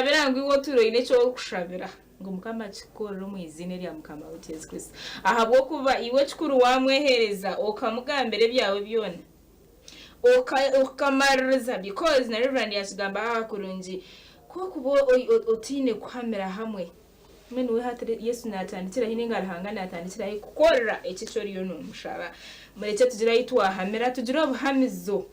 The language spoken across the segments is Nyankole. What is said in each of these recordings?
Ninshabira ngu iwe otuure oine eki orikushabira ngu Mukama akikukorere omu iziina erya Mukama waitu Yesu Kristo. Ahabw'okuba iwe ekikuru waamweheereza okamugambira ebyawe byona, okamaririza because na Reverand yaakigamba aha kurungi, ku orikuba otaine kuhamira hamwe, mbwenu we hati Yesu naatandikira hi nainga Ruhanga naatandikira hi kukukorera ekyo eki oriyo noomushaba. Murekye tugire ahu twahamira, tugire obuhamizo.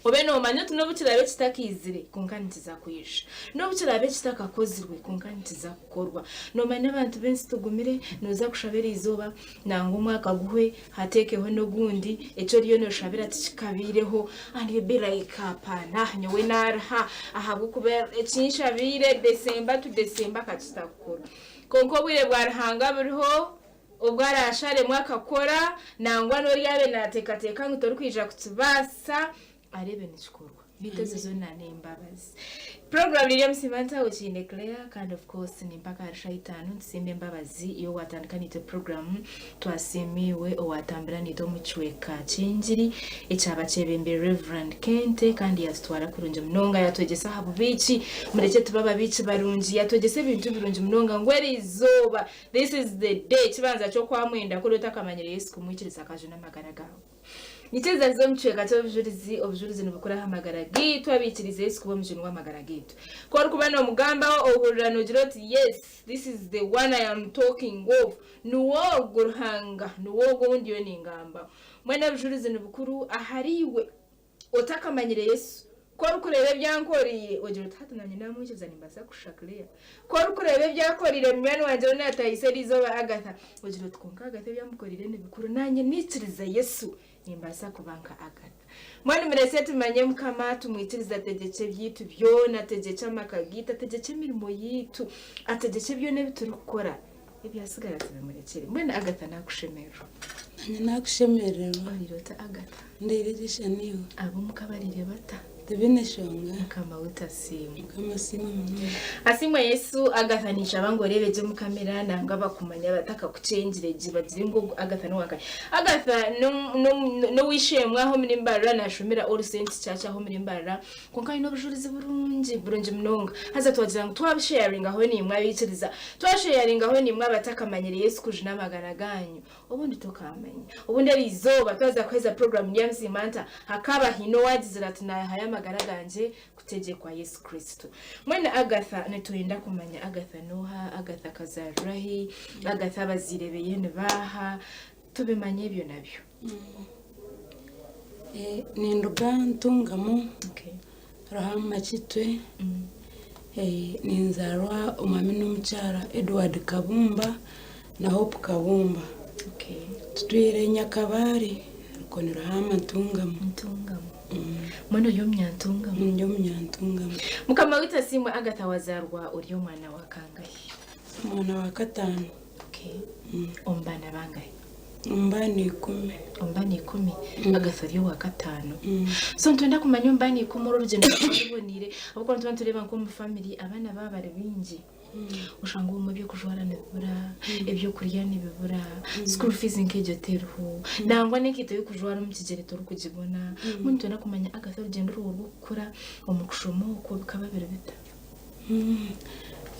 Obe noomanya oti n'obu kiraabe kitakaizire, kwonka nikiza kwija. N'obu kiraabe kitakakozirwe, kwonka nikiza kukorwa. Noomanya abantu b'ensi tugumire, nooza kushaba eriizooba, nangwa omwaka guhwe, hateekeho n'ogundi, eki oriyo nooshabira tikikabaireho, and you be like hapana, nyowe naaruha ahabw'okuba eki nshabiire December to December ka kitakukorwa. Kwonka obwire bwa Ruhanga buriho. Obu araasharemu akakora, nangwa n'ori yaabaire naateekateeka ngu torikwija kukibaasa, areebe nikikorwa. Beitu ezo zoona n'embabazi. Puroguraamu eri Omusiima Ntaho Kiine Claire kandi of course ni mpaka ahari shaaha itaano nitusiima embabazi iwe owaatandika naitwe puroguraamu. Twasiima iwe owaatambura naitwe omu kicweka ky'engiri ekyaba kyebembeire Rev. Kente kandi yaatutwara kurungi munonga yaatwegyesa aha bubiiki. Murekye tube ababiiki barungi. Yaatwegyesa ebintu birungi munonga ngu eriizooba This is the day, ekibanza ky'okwamwenda kuri otakamanyire Yesu kumwikiriza akajuna amagara gaawe. Nyikiriza tuze omu kicweka ky'obujurizi, obujurizi nibukura aha magara gaitu abaikiriize Yesu kuba omujuni w'amagara gaitu. Ku orikuba noomugambaho ohurira noogira oti yes, this is the one I am talking of, niwe ogwo Ruhanga, niwe ogwo ou ndiyo ningambaho. Mbwenu obujurizi nibukuru ahariiwe. Otakamanyire Yesu, ku orikureeba ebi ankoreire, ogira oti, Hati naanye naamwikiriza nimbaasa kushusha Claire. Ku orikureeba ebi akoreire munywani wangye ou naataahiise eriizooba Agatha, ogira oti, Kwonka Agatha ebi amukoreire ni bikuru. Naanye naikiriza Yesu, nimbaasa kuba nka Agatha. Mbwenu murekye tumanye Mukama, tumwikirize ategyekye ebyaitu byona, ategyekye amaka gaitu, ategyekye emirimo yaitu, ategyekye byona ebi turikukora. Ebyatsigara tubimurekyere. Mbwenu Agatha nakushemererwa. Nanye nakushemererwa. Oriire ota Agatha? Ndiire gye shana iwe. Ab'omuka bariire bata? Tibaine shonga. Mukama waitu asiimwe. Mukama asiimwe munonga. Asiimwe Yesu. Agatha ninshaba ngu oreebe gye omu kamera nangwa abakumanya batakakukyengire gye bagire ngu ogu Agatha n'owankahi. Agatha n'ow'eishe-emwe aha omuri Mbarara nashomera All Saints Church aha omuri Mbarara. Kwonka aine obujurizi burungi, burungi munonga. Haza twagira ngu twabusheyaringaho naimwe abaikiriza, twasheyaringaho naimwe abatakamanyire Yesu kujuna amagara gaanyu, obundi tokaamanya. Obundi eri izooba twaza kuheza puroguraamu ndyamuzimba nta, hakaaba haine owaagizire ati naayehayo amagara gangye kutegyekwa Yesu Kristo. Mbwenu Agatha, nitwenda kumanya Agatha n'oha, Agatha akazaarirwa hi, Agatha abazaire beye ni baaha, tubimanye ebyo nabyo. Ninduga Ntungamo Ruhama Kitwe, ninzaarwa omwami n'omukyara Edward Kabumba na Hope Kabumba. Tutwire Nyakabare Rukoni Ruhama Ntungamo. Mbwenu ori omunyantungamo? Ndi omunyantungamo. Mukama waitu asiimwe Agatha wazaarwa ori omwana wa kangahi? Omwana wa kataano. Omu baana bangahi? Omu baana ikumi. Omu baana ikumi, Agatha ori owa kataano. So nitwenda kumanya omu baana ikumi oru orugyendo rukaba ruboneire ahabw'okuba nituba nitureeba nk'omu family abaana baaba bari baingi, oshanga obumwe eby'okujwara nibibura, eby'okurya nibibura, school fees nk'egyo teriho, nangwa n'enkaito y'okujwara omu kigyere torikugibona. Mbwenu nitwenda kumanya Agatha orugyendo rwawe rw'okukura omu kushoma okwo bikaba biri bita?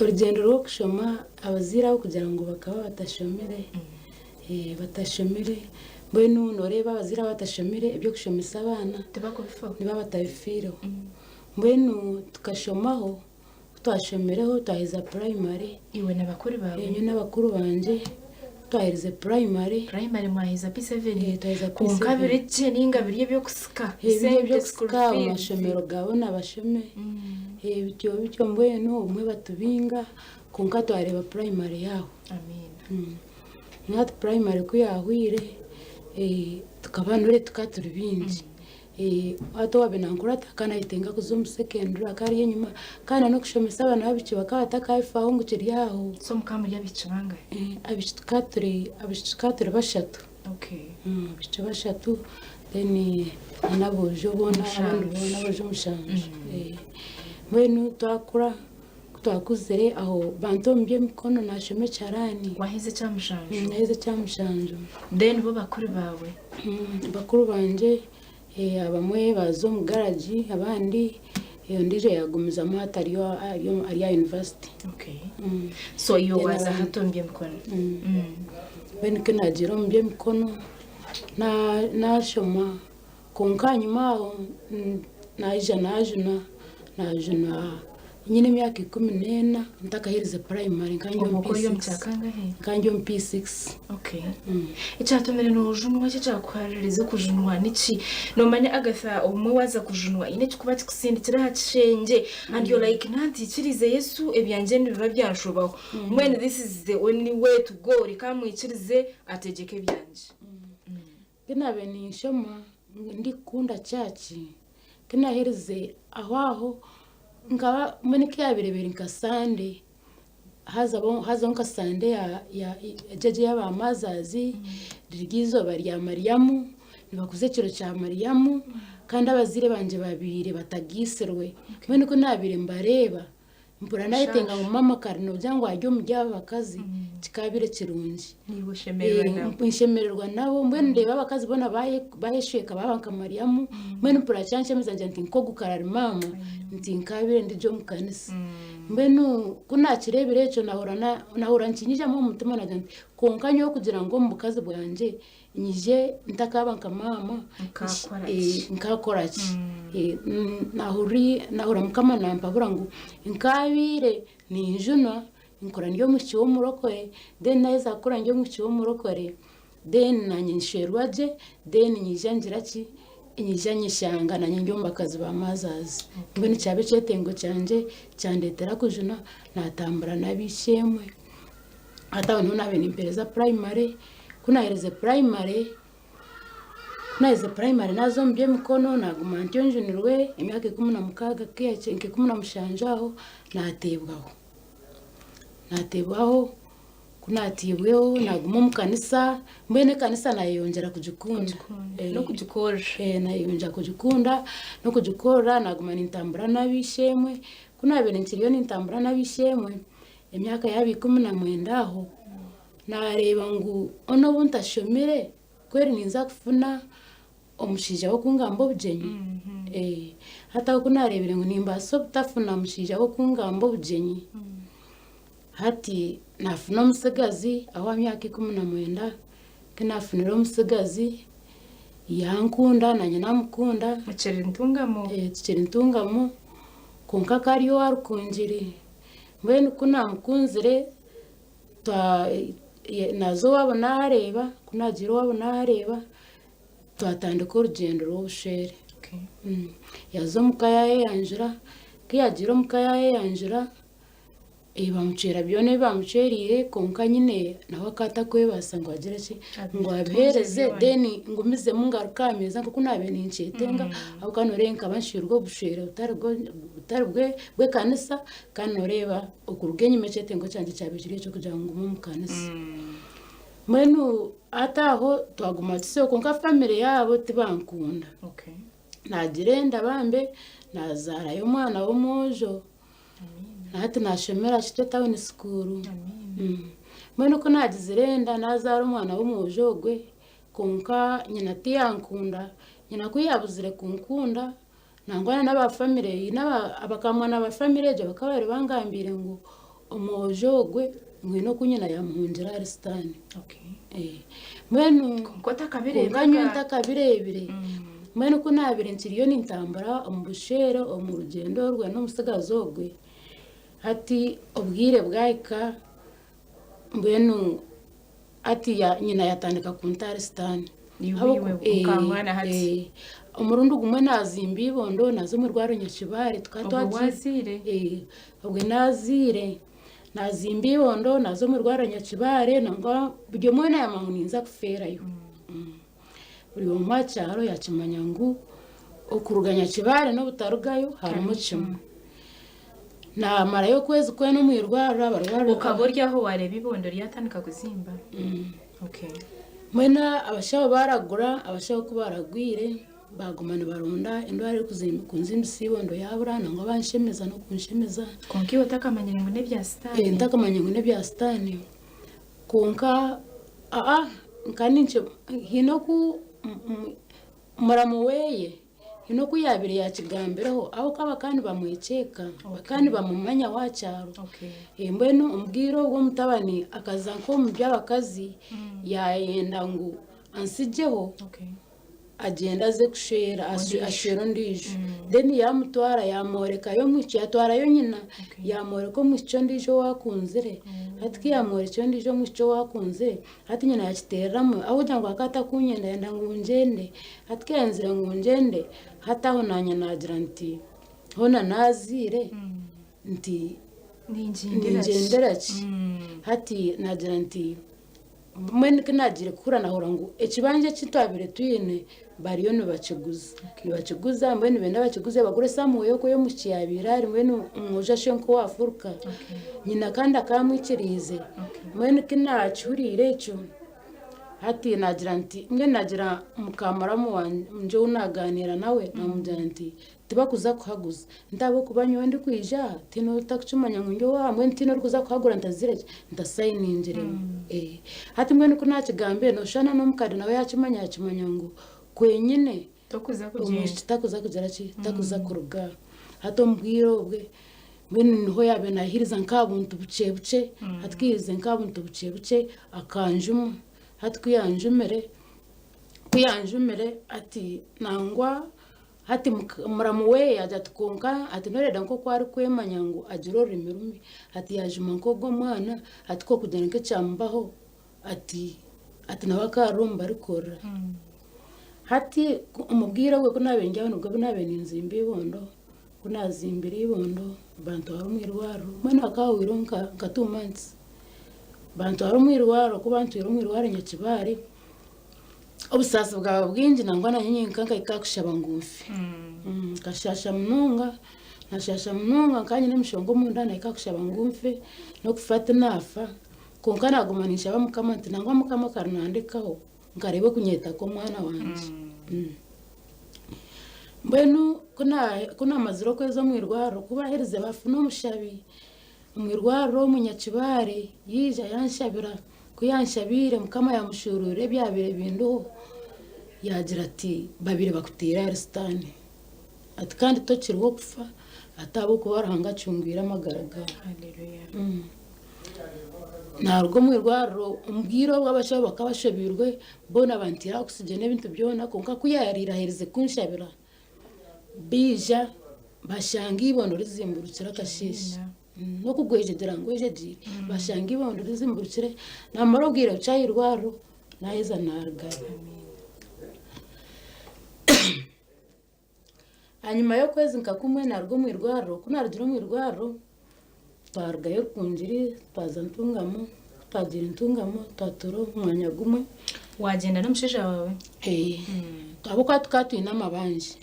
Orugyendo rw'okushoma abazaire abo kugira ngu bakaba batashomire, batashomire mbwenu nooreeba abazaire abatashomire eby'okushomesa abaana nibaba batabifiireho. Mbwenu tukashomaho, ku twashomireho twaheza purayimare. Iwe na bakuru baawe? Nyowe n'abakuru bangye ku twaherize purayimare. Purayimare mwaheza P7? Twaheza P7. Kwonka biri gye nainga biri eby'okusika? Biri eby'okusika omu mashomero ga boona bashome. Bityo bityo mbwenu obumwe batubinga kwonka twareeba purayimare yaahwa. Hati purayimare ku yaahwire tukaba nore tukaba turi baingi. Hati owaabaire nankurata akaba naayetenga kuza omu sekendure akaba ari enyima kandi n'okushomesa abaana b'abaishiki bakaba batakabifaho ngu kiri aho. So mukaba muri abaishiki bangahi? Abaishiki tukaba turi abaishiki tukaba turi bashatu. Abaishiki bashatu then n'aboojo boona abandi boona aboojo mushanju. Mbwenu twakura ku twakuzire aho bantu omu by'emikono naashoma ekiharani. Waaheza ekya mushanju? Naaheza ekya mushanju. Then bo bakuru baawe? Bakuru bangye abamwe baaza omu garagi abandi. Ondiijo yaagumizamu hati ari ari aha yunivasite. So iwe waaza hati omu by'emikono? Mbwenu ku naagiire omu by'emikono naashoma kwonka ahanyima aho naija naajuna, naajuna nyine emyaka 14 ntakaherize purayimare nkaba ndi omu Obwo ori omu P6. kya kangahe? Nkaba ndi omu P6. Okay. Ekyatumire noojunwa ki ekyakuharirize kujunwa niki? Noomanya Agatha obumwe waaza kujunwa haine ekikuba kikusindikire aha kishengye and you're like nantiikiriize Yesu ebyangye nibiba byanshobaho. Mbwenu this is the only way to go reka mwikirize ategyeke ebyangye. Ku naabaire ninshoma ndikukunda church, ku naaherize aho aho nkaba mbwenu ku yaabaire eri nka Sunday, hazaho hazaho nka Sunday ya ya egyo egyo ey'aba mothers, riri eizooba rya Mariamu, nibakuza ekiro kya Mariamu, kandi abazaire bangye babaire batagiisirwe. Mbwenu ku naabaire mbareeba, mpurira nayetenga ngu maama kare noogira ngu ari omuri aba bakazi, kikaabaire kirungi. Niiwe oshemererwa nabo. Nshemererwa nabo, mbwenu ndeeba abakazi boona bayeshweka baaba nka Mariamu, mbwenu mpurira kyanshemeza ngira nti nk'ogu karari maama, nti nkaabaire ndi gye omu kanisa. Mbwenu ku naakireebire ekyo naahurira naahurira nikinyijamu omu mutima naagira nti kwonka nyowe kugira ngu omu bukazi bwangye nyije ntakaaba nka maama, Nkaakora ki? Nkaakora ki? Naahurira Mukama nampabura ngu nkaabaire ninjunwa nkura ndi omwishiki w'omurokore, then naaheza kukura ndi omwishiki w'omurokore, then naanye nshwerwa gye, then nyija ngira ki? Nyija nyeshanga naanye ndi omu bakazi ba mothers. Mbwenu kyaba ekyetengo kyangye kyandeetera kujuna naatambura n'ab'eishe-emwe. Hati aho niho naabaire nimpereza purayimare, ku naaherize purayimare, ku naaherize purayimare naaza omu by'emikono naaguma ntyo njunirwe emyaka 16 ku yaahikire nka 17 aho naateebwaho. Naateebwaho, ku naatiibweho naaguma omu kanisa, mbwenu ekanisa naayeyongyera kugikunda. N'okugikorera. Naayeyongyera kugikunda n'okugikorera naaguma nintambura n'ab'eishe-emwe, ku naabaire nkiriyo nintambura n'ab'eishe-emwe, emyaka yaaba 19 aho, naareeba ngu onu obu ntashomire kweri ninza kufuna omushaija w'okungamba obugyenyi. Hati aho ku naareebire ngu nimbaasa obutafuna mushaija w'okungamba obugyenyi, hati naafuna omutsigazi aho aha myaka 19, ku naafunire omutsigazi yankunda naanye naamukunda. Mukiri ntungamo. Tukiri ntungamo kwonka akaba ari owa Rukungiri. Mbwenu ku naamukunzire naaza owaabo naareeba, ku naagiire owaabo naareeba, twatandika orugyendo rw'obushwere. Yaaza omuka yaayeyanjura, ku yaagiire omuka yaayeyanjura, bamucwera byona ebi bamucwereire kwonka nyine nawe akaba atakwebaasa ngu agire ki, ngu abiheereze then ngumizemu ngaruke aha meeza nk'oku naabaire ninkyetenga ahabw'okuba nooreeba nkaba nshwirwe obushwere butari bw'ekanisa kandi nooreeba okuruga enyima ekyetengo kyangye kyabaire kiri eky'okugira ngu ngume omu kanisa. Mbwenu hati aho twaguma tusyo kwonka family yaabo tibankunda. Naagira enda bambe naazaarayo omwana w'omwojo. Hati naashomera Kitwe Town School. Mbwenu ku naagizire enda naazaara omwana w'omwojo ogwe, kwonka nyina tiyankunda. Nyina ku yaabuzire kunkunda, nangwa n'aba family abakamwana ba family egyo bakaba bari bangambiire ngu omwojo ogwe ngu haine oku nyina yaamuhungira ahari sitaane. Mbwenu Kwonka otakabireebaga. Kwonka nyowe ntakabireebire. Mbwenu ku naabaire nkiriyo nintambura omu bushwere omu rugyendo orwe n'omutsigazi ogwe, hati obwire bwahika mbwenu hati nyina yaatandika kunta ahari sitaane. Iwe iwe mukamwana hati. Omurundi gumwe naazimba eibondo naaza omu irwariro Nyakibare tukaba Obwo twagiire. waziire? Obwe naaziire, naazimba eibondo naaza omu irwariro Nyakibare nangwa buri omwe weena yaamanya ngu ninza kufeerayo. Buri omwe aha kyaro yaakimanya ngu okuruga Nyakibare n'obutarugayo harimu kimwe. Naamarayo okwezi kwena omu irwariro abarwariro. Okaba ori aho waareeba eibondo ryatandika kuzimba? Okay. Mbwenu abashaho baragura, abashaho ku baragwire baguma nibaronda endwara erikunzimbisa eibondo yaabura nangwa banshemeza n'okunshemeza. Kwonka iwe otakamanyire ngu n'ebya sitaane? Ntakamanyire ngu n'ebya sitaane. Kwonka aa nka ninkye haine oku muramu weeye. Haine oku yaabaire yaakigambireho ahabw'okuba bakaba nibamwekyeka, bakaba nibamumanya aha kyaro. Mbwenu omu bwire obwo omutabani akaza nk'omu by'abakazi yaayenda ngu antsigyeho agyende aze kushwera ashwere ondiijo. Then yaamutwara yaamworekayo omwishiki, yaatwarayo nyina yaamworeka omwishiki ondiijo ou akunzire. Hati ku yaamworekire ondiijo omwishiki ou akunzire, Hati nyina yakiteereramu ahabw'okugira ngu akaba atakunyenda yayenda ngu ngyende. Hati ku yayenzire ngu ngyende, hati aho naanye naagira nti hoona naazaire nti ningyendera ki? Hati naagira nti mbwenu ku naagiire kukura naahurira ngu ekibanja eki twabaire twine bariyo nibakiguza. Nibakiguza mbwenu nibenda bakiguze bagure somewhere oku omwishiki yaabaire ari mbwenu omwojo ashushe nk'owaafuruka. Nyina kandi akaba amwikiriize. Mbwenu ku naakihuriire ekyo, hati naagira nti mbwenu naagira muka muramu wangye ou naagaaniira nawe naamugira nti tibakuza kuhaguza nti ahabw'okuba nyowe ndikwija aha tihaine otakukimanya ngu ndi owaawe mbwenu tihaine orikuza kuhagura ntazire ki ntasayiningiremu. Hati mbwenu ku naakigambire nooshusha n'omukade nawe yaakimanya yaakimanya ngu kwenyine Tokuza kugyenda. Omwishiki takuza kugira ki? Takuza kuruga aha. Hati omu bwire obwe, mbwenu niho yaabaire naahiriza nk'aha buntu bukye bukye, hati ku yaahirize nk'aha buntu bukye bukye, akanjuma. Hati ku yanjumire, ku yanjumire ati nangwa hati muramu we yaagira ati kwonka ati nooreeba nk'oku arikwemanya ngu agira orurimi rubi, ati yaajuma nk'ogu omwana, ati ku orikugira nk'ekyamubaho Ati ati nawe akarira omu barikurira. Hati omu bwire obwo ku naabaire ndi aho nibwo naabaire ninzimba eibondo, ku naazimbire eibondo bantwara omu irwariro, mbwenu hakaba hahwireho nka 2 months, bantwara omu irwariro, ku bantwire omu irwariro Nyakibare, obusaasi bwaba bwingi nangwa naanye nyenka nkahika aha kushaba ngu nfe. Nkashaasha munonga, nashaasha munonga nkaba nyine emishonga omunda nahika aha kushaba ngu nfe, n'okufa tinaafa. Kwonka naaguma ninshaba Mukama nti, Nangwa Mukama akarinandekaho, nkareeba okunyeeta kw'omwana wangye. Mbwenu ku naamazire okwezi omu irwariro, ku baaherize baafuna omushabi omu irwariro omu Nyakibare, yaija yanshabira. Ku yanshabiire, Mukama yaamushuuruurira ebyabaire bindiho, yaagira ati, Babaire bakuteire ahari Sitaane. Ati, Kandi tokiriho kufa, ati, ahabw'okuba Ruhanga acungwire amagara gaawe. Naaruga omu irwariro omu bwire obu abashaho bakaba bashobeirwe boona banteire oxygen ebintu byona kwonka ku yaariire aherize kunshabira baija bashanga eibondo rizimburukire akasheeshe n'okugwejegyera ngwejegyeire bashanga eibondo rizimburukire naamara obwire bukye aha irwariro naaheza naarugayo. Ahanyima y'okwezi nka kumwe naaruga omu irwariro, ku naarugire omu irwariro twarugayo Rukungiri twaza Ntungamo, ku twagiire Ntungamo twatuura omu mwanya gumwe. Waagyenda n'omushaija waawe? Ahabw'okuba tukaba twine amabanja,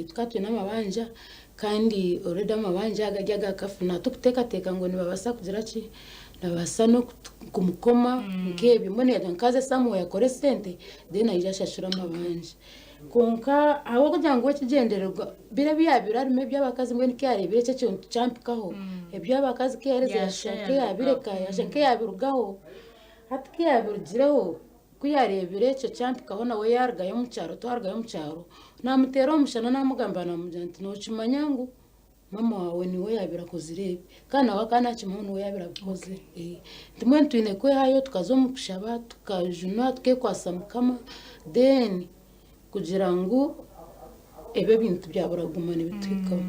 tukaba twine amabanja kandi already amabanja aga gari aga kafuna turikuteekateeka ngu nibabaasa kugira ki, nibabaasa n'okumukoma nk'ebyo mbwenu yaagira ngu kaaze somewhere akore esente then aije ashashure amabanja. Kwonka ahabw'okugira ngu we ekigyendererwa biri ebi yaabaire arimu eby'abakazi mbwenu ku yaareebire eki ekintu kyampikaho, eby'abakazi ku yaaherize yaashusha nk'eyaabireka, yaashusha nk'eyaabirugaho. Hati ku yaabirugireho, ku yaareebire ekyo kyampikaho nawe yaarugayo omu kyaro, twarugayo omu kyaro, naamuteera omushana naamugambira naamugira nti nookimanya ngu Maama waawe niwe yaabaire akozire ebi, kandi nawe akaba naakimanya ngu niwe yaabaire abikozire. Nti mbwenu twine kwehayo tukaza omu kushaba, tukajunwa, tukeekwatsa Mukama, then kugira ngu ebi ebintu byabura kuguma nibituhikaho.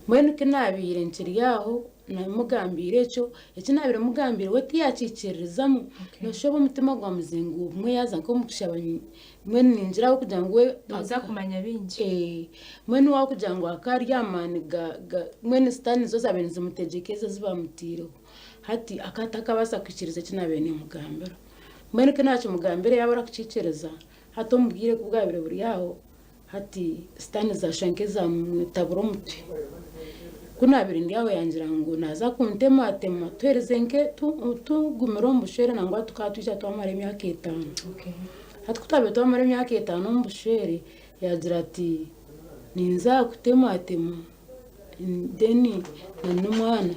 Mbwenu ku naabaire nkiri aho Namugambiire ekyo, eki naabaire mugambiire we tiyakiikiririzamu. Nooshusha obu omutima gwamuzinga obumwe yaaza nk'omu kushaba mbwenu ningira ahabw'okugira ngu we Nooza kumanya bingi. Mbwenu we ahabw'okugira ngu akaba ari aha maani ga mbwenu sitaane nizo zaabaire nizimutegyeka ezo ezi baamutaireho. Hati akaba atakabaasa kwikiriza eki naabaire nimugambira. Mbwenu ku naakimugambire yaaba arakukiikiriza, hati omu bwire ku bwabaire buri aho, Hati sitaane zaashusha nk'ezamwetabura omutwe. Ku naabaire ndi aho yangira ngu naaza kuntematema tuherize nke tugumire omu bushwere nangwa tukaba twija twamara emyaka etaano. Hati ku twabaire twamara emyaka etaano omu bushwere yaagira ati ninza kutematema then na n'omwana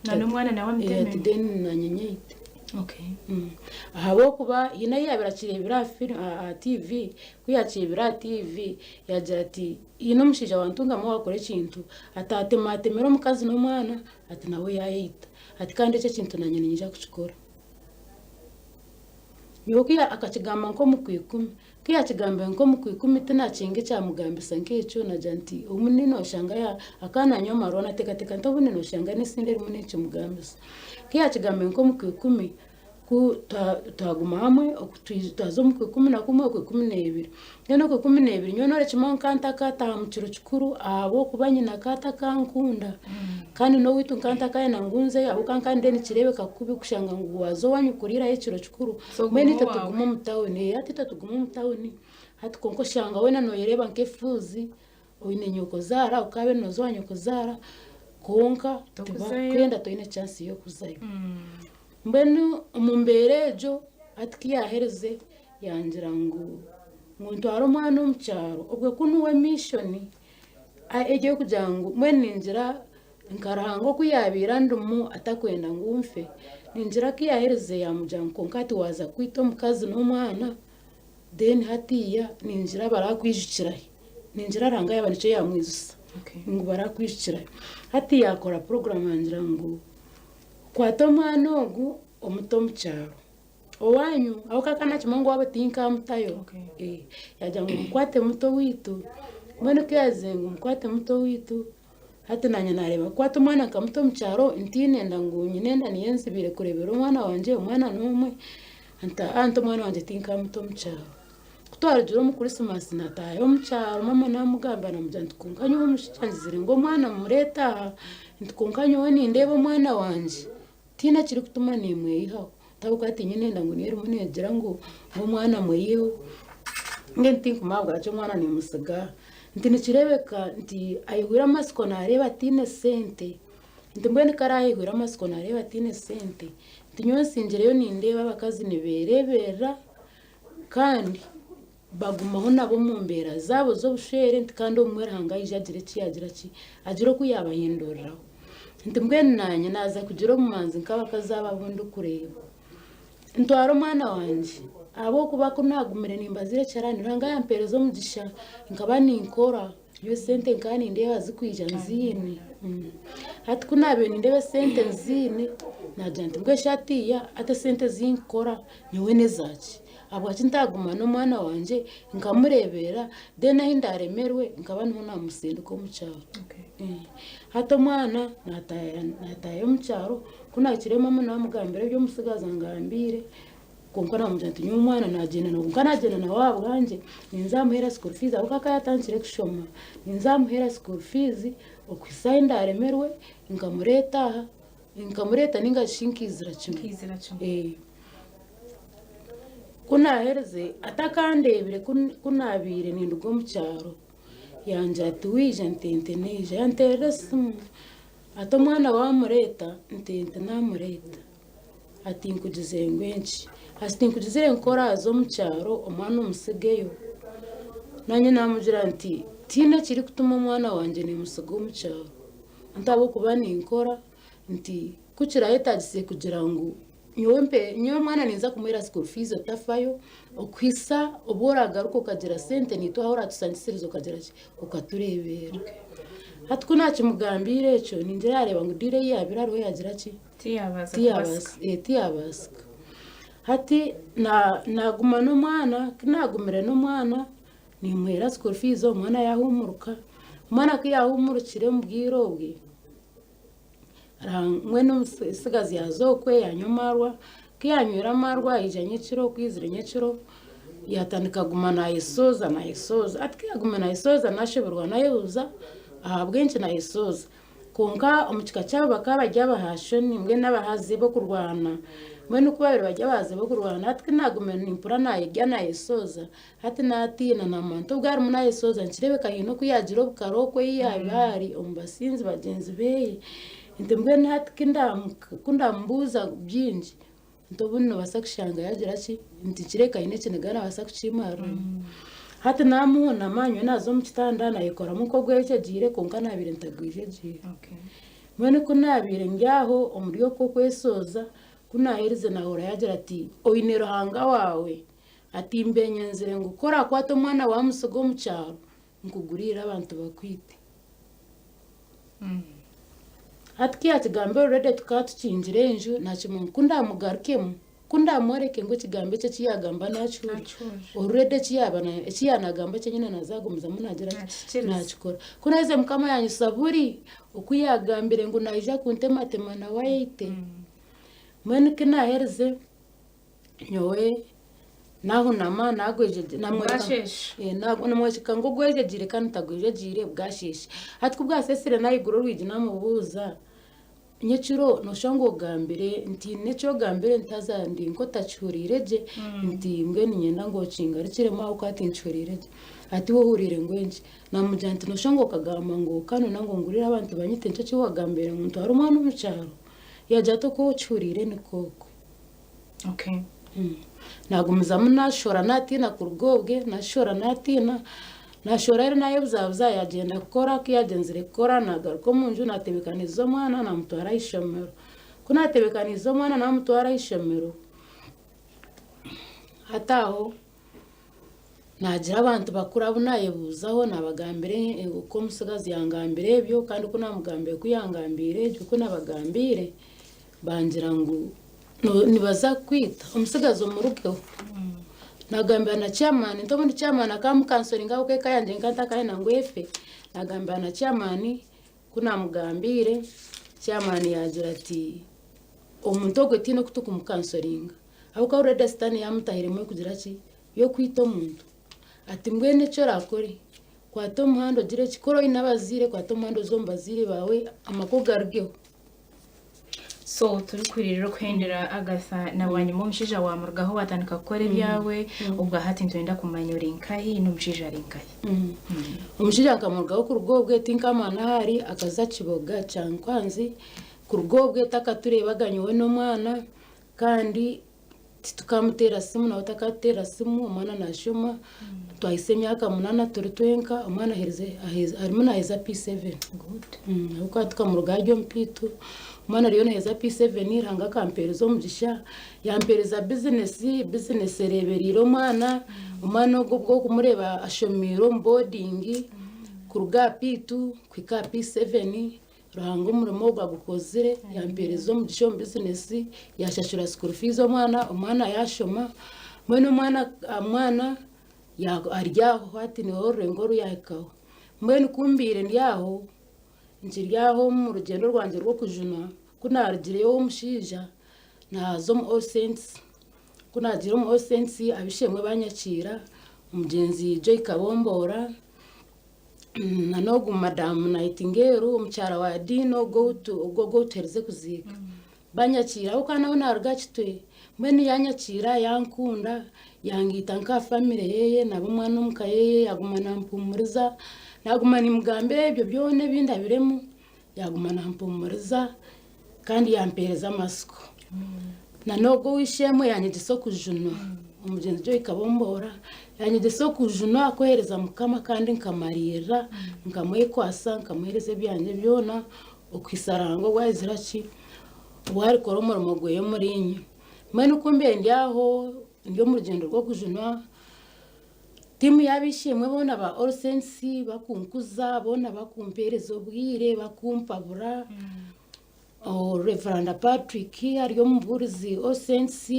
Na n'omwana nawe ati amuteme. then naanye nyeyite. Ahabw'okuba haine ahu yaabaire akireebire aha firimu aha TV, ku yaakireebire aha TV yaagira ati haine omushaija wa Ntungamo owaakora ekintu ati atematemire omukazi n'omwana ati nawe yaayeita ati kandi eki ekintu naanye niinyija kukikora. Nyowe ku akakigamba nk'omu Kwikumi, ku yaakigambire nk'omu Kwikumi tinakinga ekyamugambisa nk'ekyo naagira nti obundi nooshanga akaba naanywa amarwa naateekateeka nti obundi nooshanga n'esindi erimu neekimugambisa. Ku yaakigambire nk'omu Kwikumi ku twaguma hamwe twaza omu Kwikumi na kumwe Okwikumi n'ebiri. Mbwenu Okwikumi n'ebiri nyowe noorekye nka ntakataaha mu kiro kikuru ahabw'okuba nyina akaba atakankunda kandi n'owaitu nkaba ntakayenda ngu nzeyo ahabw'okuba nkaba nindeeba nikireebeka kubi kushanga ngu waaza owaanyu kuriirayo ekiro kikuru. So Mbwenu guma itwe owaawe. tuguma omu tawuni, hati itwe tuguma omu tawuni hati kwonka oshanga weena nooyereeba nk'efuuzi oine nyokozaara okaabe nooza owa nyokozaara kwonka Tokuzayo. tibakwenda toine chance y'okuzayo. Mbwenu omu mbeera egyo hati ku yaaherize yangira ngu ngu ntware omwana omu kyaro obwe ku niwe mishoni egyo ey'okugira ngu mbwenu ningira nka Ruhanga oku yaabaire andimu atakwenda ngu nfe, ningira ku yaaherize yaamugira ngu kwonka hati waaza kwita omukazi n'omwana then hatiiya ningira barakwijukira hi? Ningira Ruhanga yaaba nikyo yaamwijusa ngu barakwijukira hi? Hati yaakora puroguraamu yangira ngu kwata omwana ogu omute omu kyaro. Owaanyu ahabw'okuba akaba naakimanya ngu owaabo tinkaamutayo. Yaagira ngu mukwate muto owaitu. Mbwenu ku yaagizire ngu mukwate muto owaitu, hati naanye naareeba kukwata omwana nkamuta omu kyaro ntiine nda ngu nyine enda niyo enzibiire kureeberera omwana wangye, omwana n'omwe, nti aa nti omwana wangye tinkamuta omu kyaro. Ku twarugire omu Krisimaasi naataaha omu kyaro maama naamugambira naamugira nti kwonka nyowe omushaija angizire ngu omwana mmureete aha, nti kwonka nyowe nindeeba omwana wangye Tihaine ekirikutuma nimweyihaho ahabw'okuba tinyine enda ngu niyo erimu neegira ngu omwana mweyiheho. Mbwenu tinkumanya ahabwaki omwana nimutsiga aha. Nti nikireebeka nti aihwire amatsiko naareeba ataine sente, nti mbwenu ku araayihwire amatsiko naareeba ataine sente, nti nyowe nsingireyo nindeeba abakazi nibeereeberera kandi bagumaho nabo omu mbeera zaabo z'obushwere nti kandi obumwe Ruhanga aija agira eki yaagira ki, agira oku yaabahinduriraho. Nti mbwenu naanye naaza kugira obumanzi nk'abakazi abo abu ndikureeba, ntware omwana wangye ahabw'okuba ku naagumire nimbazira ekiharani Ruhanga yampeereza omugisha nkaba ninkora. Nyowe esente nkaba nindeeba zirikwija nziine. Hati ku naabaire nindeeba esente nziine, naagira nti mbwenu shi hatiiya hati esente ezi nkukora nyowe n'ezaaki? Ahabwaki ntaaguma n'omwana wangye nkamureeberera then ahu ndaaremerwe nkaba niho naamusindika omu kyaro. Hati omwana naataaha omu kyaro, ku naahikire maama naamugambira ebi omutsigazi angambiire. Kwonka naamugira nti nyowe omwana naagyenda nawe, kwonka naagyenda nawe ahabwangye, ninza muheera school fees ahabw'okuba akaba yaatandikire kushoma, ninza muheera school fees okuhitsya ahu ndaaremerwe nkamureeta aha, nkamureeta nainga shi nkaizira kimwe. Nkaizira kimwe. Ku naaherize atakandeebire ku naabaire ninduga omu kyaro, yangira ati waija nti nti naija, yanteerera esimu ati omwana waamureeta nti nti naamureeta. Ati nkugizire ngu enki? Ati tinkugizire ngu ku oraaze omu kyaro omwana omutsigeyo? Naanye naamugira nti tihaine ekirikutuma omwana wangye niimutsiga omu kyaro. Nti ahabw'okuba ninkora, nti ku kirayetagise kugira ngu nyowe mpe nyowe omwana ninza kumuheera school fees otafayo okuhitsya obu oragaruka okagira sente naitwe ahu oratusanyusiriza okagira ki okatureeberera. Hati ku naakimugambiire ekyo ningira yaareeba ngu deal ei yaabaire ariho yaagira ki? Tiyabaasa kubasika. Tiyabaasika. Hati naaguma n'omwana, ku naagumire n'omwana, niimuheera school fees, omwana yaahuumuruka. Omwana ku yaahuumurukire omu bwire obwe, mbwenu omutsigazi yaaza okwe yaanywa amaarwa, ku yaanywire amaarwa yaija nyekiro, ku yaizire nyekiro, yaatandika kuguma naayesooza naayesooza. Hati ku yaaguma naayesooza naashoberwa naayebuuza ahabw'enki naayesooza. Kwonka omu kika kyabo bakaba bari abahashoni, mbwenu abahazi b'okurwana. Mbwenu ku baabaire bari abahazi b'okurwana, hati ku naagumire nimpurira naayerya naayesooza, hati naatiina naamanya nti obu arimu naayesooza nikireebeka haine oku yaagira obukara okwo ei yaabaire ari omu basinzi bagyenzi be. Nti mbwenu hati ku ndaamubuuza bingi, Nti obundi noobaasa kushanga yaagira ki, nti nikireebeka aine ekiniga naabaasa kukimariramu. Hati naamuhunama nyowe naaza omu kitanda naayekoramu nk'ogwejegyeire kwonka naabaire ntagwejegyeire. Mbwenu ku naabaire ndi aho omuri okwo okwesooza, Ku naaherize naahurira yaagira ati, Oine Ruhanga waawe. Ati, Mbenyenzire ngu ku oraakwate omwana waamutsiga omu kyaro, nkuguriire abantu bakwite. Hati ku yaakigambire already tukaba tukingire enju, naakimanya ngu ku ndaamugarukemu, ku ndaamworeke ngu ekigambo eki eki yaagamba naakihurira, already eki yaaba eki yaanagamba kyenyine naaza kugumizamu naagira ki? Naakikora. Ku naaherize Mukama yaanyitsya buri oku yaagambire ngu naija kuntematema nawe ayeite. Mbwenu ku naaherize Nyowe nahunama namworeka ngu ogwejegyeire kandi ntagwejegyeire bwasheesha. Hati ku bwasesire nayigura orwigi namubuuza, nyekiro noshusha ngu ogambire nti haine eki ogambire nti haza ndi nk'otakihuriire gye nti mbwenu niinyenda ngu okingarukiremu ahabw'okuba tinkihuriire gye. Ati iwe ohuriire ngu enki? Namugira nti noshusha ngu okagamba ngu okanona ngu ongurire abantu banyite nikyo eki wagambire ngu ntware omwana omu kyaro? Yagira ati oku okihuriire nikwo okwe. Okay. Nagumizamu nashora natiina kuruga obwe, nashora natiina, nashora reero nayebuzabuza yagyenda kukora, ku yagyenzire kukora nagaruka omunju natebekaniza omwana namutwara ahishomero. Ku natebekaniize omwana namutwara ahishomero, hati aho nagira abantu bakuru abu nayebuuzaho nabagambira oku omutsigazi yangambire ebyo kandi ku namugambire ku yangambiire ebyo ku nabagambiire, Bangira ngu nibaza kukwita omutsigazi omurugeho. Nagambira na chairman nti obundi chairman akamukansoringa ahabw'okuba eka yangye nka ntakayenda ngu efe. Nagambira na chairman ku namugambiire, chairman yagira ati omuntu ogwe tihaine oku turikumukansoringa ahabw'okuba already sitaane yamutahiremu y'okugira ki, y'okwita omuntu. Ati mbwenu eki orakore, kwata omuhanda ogire ki, ku oraba oine abazaire kwata omuhanda oze omu bazaire baawe amaka ogarugeho. So turikuhurira okuhendera Agatha na bwanyima omushaija wamurugaho watandika kukora ebyawe obwa hati nitwenda kumanya ori nkahi n'omushaija ari nkahi. Omushaija nkamurugaho kuruga obwe tinkamanya ahu ari akaza Kiboga Kyankwanzi kuruga obwe takaturebaga nyowe n'omwana kandi Titukamuteera simu nawe takatuteera simu, omwana naashoma, twahitsya emyaka munaana turi twenka, omwana aherize arimu naaheza P7 ahabw'okuba tukamuruga ari omu P2, omwana ariyo naaheza P7 Ruhanga akampeereza omugisha, yampeereza bizinesi, bizinesi ereeberiire omwana, omwana ogwo obwo orikumureeba ashomiire omu boodingi kuruga aha P2 kuhika aha P7. Ruhanga omurimo ogu agukozire, yampeereza omugisha omu bizinesi, yashashura school fees omwana, omwana yashoma, mbwenu omwana omwana ari aho hati niwe orurengo oru yahikaho. Mbwenu ku mbaire ndi aho, nkiri aho omu rugyendo rwangye rw'okujunwa, ku narugireyo ow'omushaija, naaza omu All Saints, ku naagiire omu All Saints ab'eishe-emwe banyakiira, omugyenzi Joy Kabomboora, Na n'ogu madamu Nightingale omukyara wa Dean ogwo ou ogwo ou tuherize kuziika banyakiire ahabw'okuba nawe naaruga Kitwe mbwenu yanyakiira yankunda yangaita nka family yeye naba omwana omu ka yeye yaguma nampuumuriza naguma nimugambira ebyo byona ebi ndabiremu yaguma nampuumuriza kandi yampeereza amatsiko. Na n'ogwo ow'eishe-emwe yanyegyesa okujunwa, omugyenzi Joy Kabomboora, yanyegyesa okujunwa kweheereza Mukama kandi nkamariirira, nkamwekwatsa, nkamuheereza ebyangye byona okuhitsya Ruhanga obu aizire ki, obu arikora omurimo gwe omuriinye. Mbwenu ku mbaire ndi aho ndi omu rugyendo rw'okujunwa, tiimu y'ab'eishe-emwe boona ba All Saints bakunkuza, boona bakumpeereza obwire, bakumpabura. Rev. Patrick ari omubuurizi All Saints,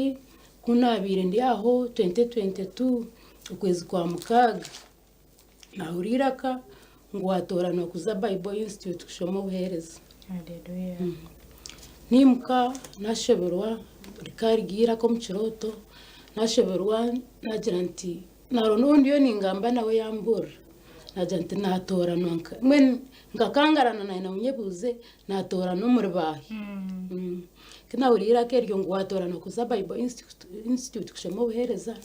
ku naabaire ndi aho 2022 okwezi kwa mukaaga, naahurira eiraka ngu waatooranwa kuza Bible Institute kushoma obuheereza. Naimuka naashoberwa rikaba riri eiraka omu kirooto, naashoberwa naagira nti Naaronda ou ndiyo ningamba nawe yambuurira, naagira nti naatooranwa nka mbwenu nkakangarana naanye ngu nyebuuze naatooranwa omuri baahi? Ku naahuriire eiraka eryo ngu waatooranwa kuza Bible Institute kushoma obuheereza,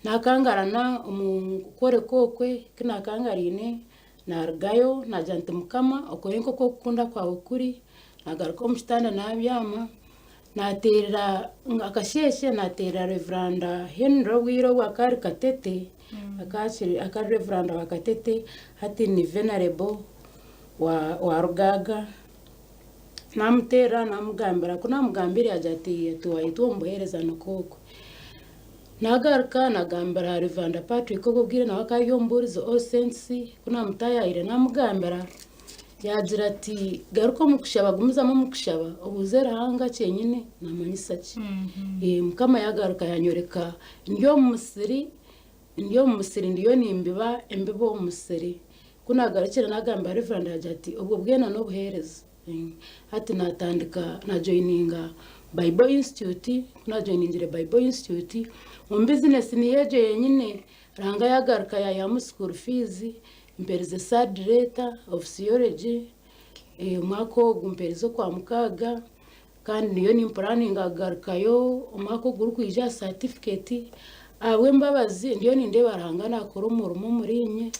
naakangarana omu kworeka okwe, ku naakangaraine naarugayo naagira nti Mukama okore nk'oku okukunda kwawe kuri, naagaruka omu kitanda naabyama. Naateerera akasheeshe naateerera Reveranda Henry obwire obu akaba ari Katete, akaba ari Reveranda wa Katete hati ni Venerable wa Rugaaga. Naamuteerera naamugambira, ku naamugambire yaagira ati ati waayetwa omu buheereza nikwo okwe. Naagaruka naagambira Revanda Patrick obwo obwire nawe akaba ari omubuurizi All Saints, ku naamutaayaayire naamugambira, yaagira ati garuka omu kushaba gumizamu omu kushaba obuuze Ruhanga kyenyine naamanyisa ki. Mukama yaagaruka yaanyoreka ndi omu musiri Ndi omu musiri ndiyo nimbiba embibo omu musiri. Ku naagarukire naagambira Reverand yaagira ati, Obwo bwena n'obuheereza. Hati naatandika naajoininga Bible Institute, ku naajoiningire Bible Institute, omu bizinesi niyo egyo yenyine, Ruhanga yaagaruka yaihamu school fees, mperize third letter of theology, omwaka ogu mperize okwa mukaaga. Kandi ndiyo nimpuraninga kugarukayo omwaka ogurikwija aha satifiketi ahabw'embabazi ndiyo nindeeba Ruhanga naakora omurimo omuriinye.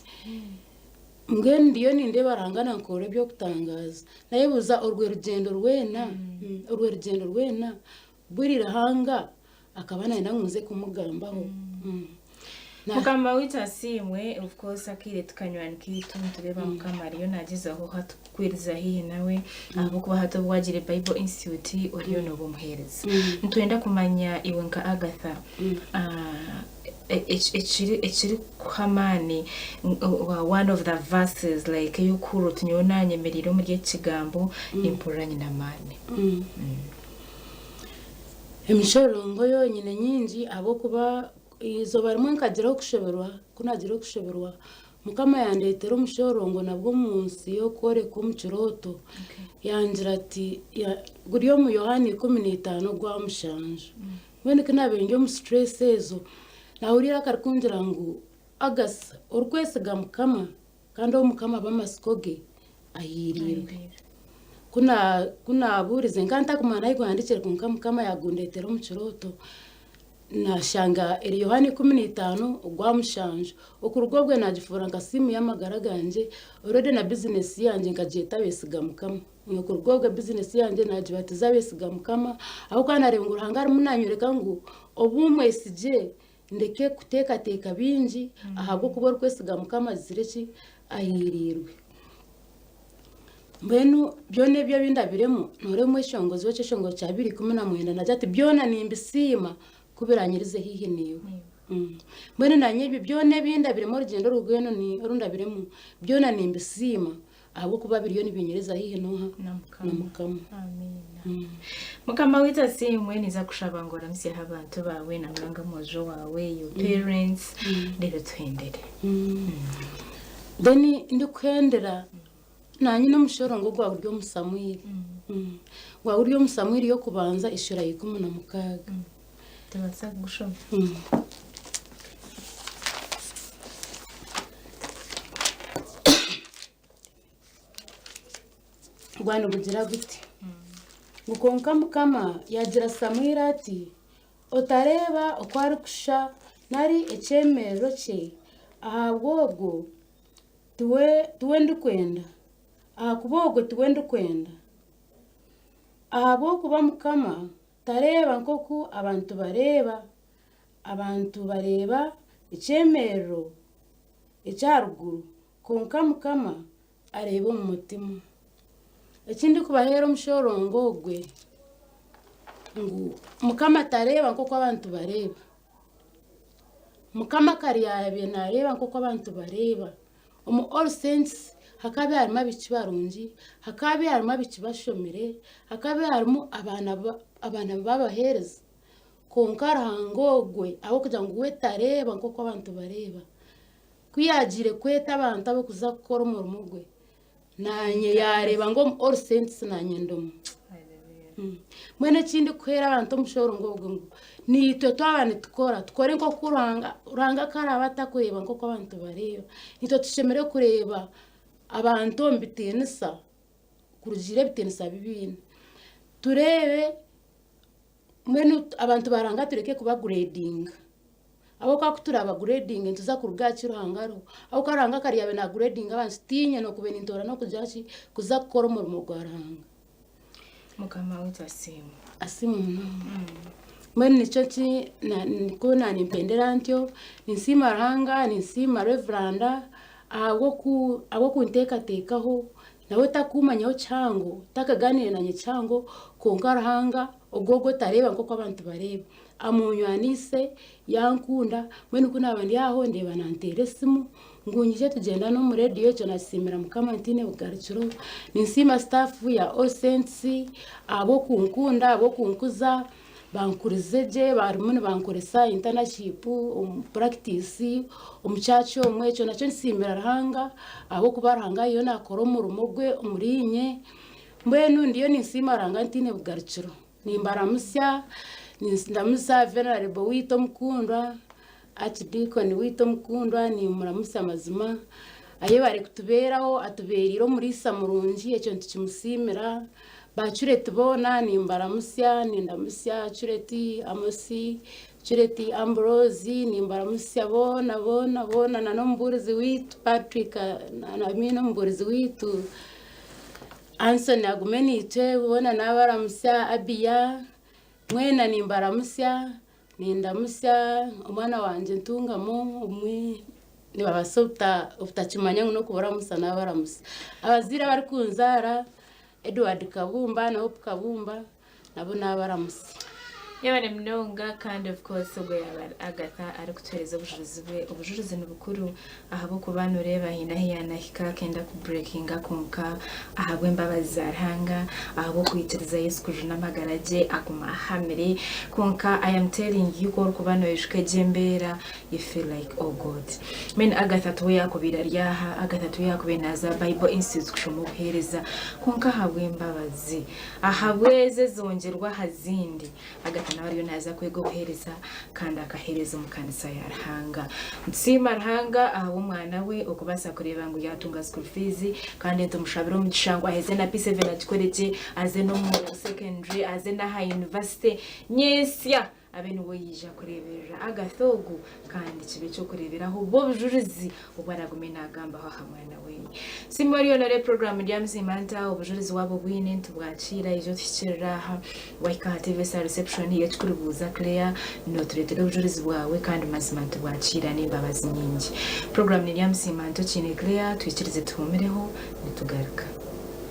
Mbwenu ndiyo nindeeba Ruhanga nankorera eby'okutangaaza. Nayebuuza orwe rugyendo rwena, orwe rugyendo rwena buri Ruhanga akaba nayenda ngu nze kumugambaho. Mukama waitu asiimwe, of course akaire tikanywani kaitu nitureeba Mukama ariyo nagyezaho hati kukwiriza haihi nawe ahabw'okuba hati obu wagiire Bible Institute oriyo nooba omuheereza. Nitwenda kumanya iwe nka Agatha ekirikukuha amaani one of the verses like ei orikuhurira oti nyowe nanyemereire omuri eki kigambo nimpurira nyine amaani. Emishororongo yonyine nyingi ahabw'okuba eizooba rimwe nkagira okushoberwa, ku naagira okushoberwa Mukama yandeetera omushororongo nabwo omu nsi y'okworekwa omu kirooto, yangira ati guri omu Yohaana 15 ogwa mushanju. Mbwenu ku naabaire ndi omu stress ezo, naahurira eiraka ririkungira ngu Agasa, orikwesiga Mukama kandi ou Mukama aba amatsiko ge, ahiiriirwe. Ku na- ku naabuurize nkaba ntakumanya n'ahu guhandiikire kwonka Mukama yaagundeetera omu kirooto, naashanga eri Yohaana 15 ogwa mushanju. Okuruga obwe naagifuura nka simu y'amagara gangye, already na bizinesi yangye nkagyeta Abeesiga Mukama. Okuruga obwe bizinesi yangye naagibatiza Abeesiga Mukama, ahabw'okuba naareeba ngu Ruhanga arimu naanyoreka ngu obu mwesigye Ndeke kuteekateeka bingi ahabw'okuba orikwesiga Mukama agizire ki? Ahiiriirwe. Mbwenu byona ebyo ebi ndabiremu, nooreeba omweshongozi w'ekyeshongoro kya 219 naagira ati, Byona nimbisiima ku biranyirize haihi naiwe. Mbwenu naanye ebyo byona ebi ndabiremu, orugyendo oru rwena oru ndabiremu, byona nimbisiima Ahabw'okuba biriyo nibinyiriza haihi n'oha? Na Mukama. Amiina. Mukama waitu asiimwe, ninza kushaba ngu oramusyeho abantu baawe na munonga omwojo waawe, your parents, reero tuhendere. Then ndikuhendera nanye n'omushorongo gwa guri omu Samwiri. Gwa guri omu Samwiri y'okubanza eshuura ya 16. Tubaasa kugushoma. Gwa nigugira guti, ngu kwonka Mukama yaagira Samwiri ati, Otareeba oku arikushusha nari ekyemerero kye, ahabw'ogwo tiwe ndikwenda, ahakuba ogwo tiwe ndikwenda. Ahabw'okuba Mukama tareeba nk'oku abantu bareeba, Abantu bareeba ekyemerero eky'aha ruguru, kwonka Mukama areeba omu mutima. Eki ndikubaheera omushororongo ogwe, ngu Mukama tareeba nk'oku abantu bareeba. Mukama kare yaabaire naareeba nk'oku abantu bareeba. Omu All Saints hakaba harimu abaishiki barungi, hakaba harimu abaishiki bashomire, hakaba harimu abaana b'abaheereza. Kwonka Ruhanga ogwe ahabw'okugira ngu we tareeba nk'oku abantu bareeba, ku yaagiire kweta abantu ab'okuza kukora omurimo gwe, naanye yaareeba ngu omu All Saints naanye ndimu. Mbwenu eki ndikuheera abantu omushororongo ogwo ngu naitwe twaba nitukora, tukore nk'oku Ruhanga, Ruhanga ku araabe atakureeba nk'oku abantu bareeba, naitwe tushemereire kureeba abantu omu bitiinisa, kurugiirira ebitiinisa bi baine. Tureebe Mbwenu abantu ba Ruhanga tureke kubaguredinga ahabw'okuba ku turabaguredinge nituza kuruga aha ki Ruhanga ariho ahabw'okuba Ruhanga kare yaabaire naaguredinga abantu tiinye nookubaire nintoorana okugira ki kuza kukora omurimo gwa Ruhanga. Mukama waitu asiimwe. Asiimwe munonga. Mbwenu nikyo ki nikwo naanimpendera ntyo, ninsiima Ruhanga, ninsiima Reveranda ahabw'okunteekateekaho. Nawe takuumanyaho kihango, takaganiire nanye kihango, kwonka Ruhanga ogwo ogwo otareeba nk'oku abantu bareeba, amuunywaniise, yankunda, mbwenu ku naaba ndi aho ndeeba nanteera esimu ngu nyije tugyendane omu rediyo, ekyo nakisiimira Mukama ntaine bugarukiro. Ninsiima sitaafu ya All Saints ahabw'okunkunda, ahabw'okunkuza. Bankurize gye barimu nibankoresa intanashipu omu purakitisi omu kyakya omwe ekyo nakyo nsiimira Ruhanga ahabw'okuba Ruhanga ariyo naakora omurimo gwe omuriinye mbwenu ndiyo ninsiima Ruhanga ntaine bugarukiro. Nimbaramutsya, nindamutsya Venerable waitu omukundwa, Archdeacon waitu omukundwa nimuramutsya mazima ayebare kutubeeraho atubeereire omuriisa murungi ekyo nitukimusiimira. Ba Cureti boona nimbaramutsya, nindamutsya Cureti Amosi, Cureti Ambrose, nimbaramutsya boona boona boona na n'omubuurizi waitu Patrick, I mean omubuurizi waitu Anthony agume naitwe, boona naabaramutsya, Abiya, mwena nimbaramutsya. Nindamutsya omwana wangye Ntungamo omwe nibabaasa obutakimanya ngu n'okubaramutsya naabaramutsya. Abazaire abarikunzaara Edward Kabumba na Hope Kabumba nabo naabaramutsya. Yebare munonga kandi of course ogwo yaaba ari Agatha arikutuhereza obujurizi bwe. Obujurizi nibukuru Ahabw'okuba nooreeba haine ahu yaanahika akenda kubureekinga kwonka ahabw'embabazi za Ruhanga, ahabw'okwikiriza Yesu kujuna amagara gye, aguma ahamire. Kwonka I am telling you ku orikuba noijuka egyo embeera, you feel like oh God. Mbwenu Agatha tiwe yaakubaire ari aha, Agatha tiwe yaakubaire naaza Bible Institute kushoma obuheereza, kwonka ahabw'embabazi, ahabw'ezo ezongyerwa aha zindi, Agatha nawe ariyo naaza kwega obuheereza kandi akaheereza omu kanisa ya Ruhanga. Nitusiima Ruhanga ahabw'omwana we okubaasa kureeba ngu yaatunga school fees kandi nitumushabira omugisha ngu aheze na P7 agikore gye, aze n'omu secondary, aze n'aha university nyentsya abe niwe yaija kureeberera Agatha ogu kandi kibe eky'okureeberaho bw'obujurizi obu aragume naagambaho aha mwana we. Siima oriyo nooreeba puroguraamu Ndyamusiima Nta, obujurizi waaba obwine nitubwakiira, ija otuhikiirire aha. Wahika aha TVSR reception y'ekikuribuuza Claire, nootureetera obujurizi bwawe kandi mazima nitubwakiira n'embabazi nyingi. Puroguraamu ni Ndyamusiima Nta Okiine Claire, twikirize tuhuumireho nitugaruka.